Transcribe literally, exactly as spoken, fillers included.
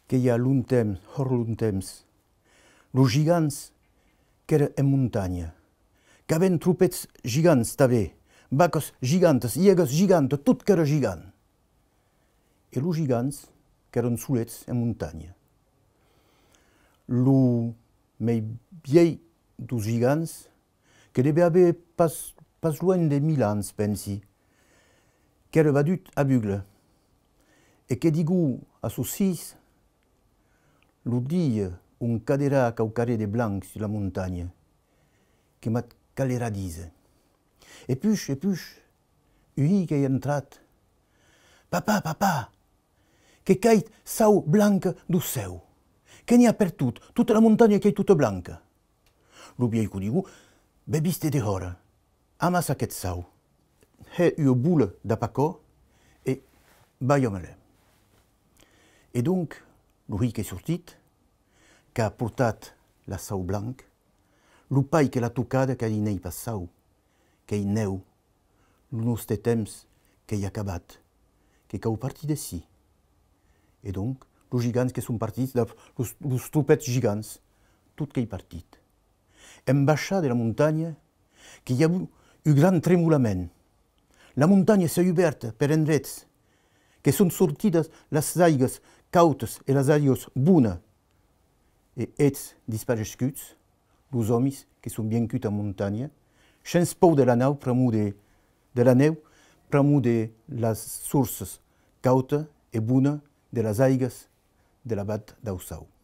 Que i a longtemps, hòrt longtemps, los gigants qu'èran en montanha. Qu'avèn tropèths gigants tanben, vacas gigantas, iègas gigantas, tot qu'èra gigant. E los gigants qu'èran solets en montanha. Lo mei vièlh dos gigants, que devè aver pas, pas luènh de mila ans, pensi, qu'èra vadut aveugle, e que digó a sos hilhs: lo dia ont caderà quauquarren de blanc sus la montanha, que m'ac calerà díser. E puish, e puish, un hilh qu'ei entrat: Papà, papà, que cai saut blanc deu cèu. Que n'i a pertot, tota la montanha qu'ei tota blanca. Lo vièlh quò digó: Be viste dehòra, amassa aqueth saut. Hè ua bola dab aquò e balha amé. E donc, lo hilh qu'ei sortit, qu'a portat la saut blanc, lo pair que l'a tocada qu'a dit: N'ei pas saut, qu'ei nèu, lo nòste temps qu'ei acabat, que cau partir d'ací. E donc, los gigants que son partits, dab los, los tropèths gigants, tot qu'ei partit. En baishar de la montanha, que i a avut un grand tremolament. La montanha s'ei ubèrta per endrets, que son sortidas las aigas cautas e las aigas bonas, e eths dispareishuts, los òmis que son vienguts a montanha, shens paur de la nau, pr'amor de, de la nèu, pr'amor de las sorsas cautas e bonas de las aigas de la Vath dau Saut.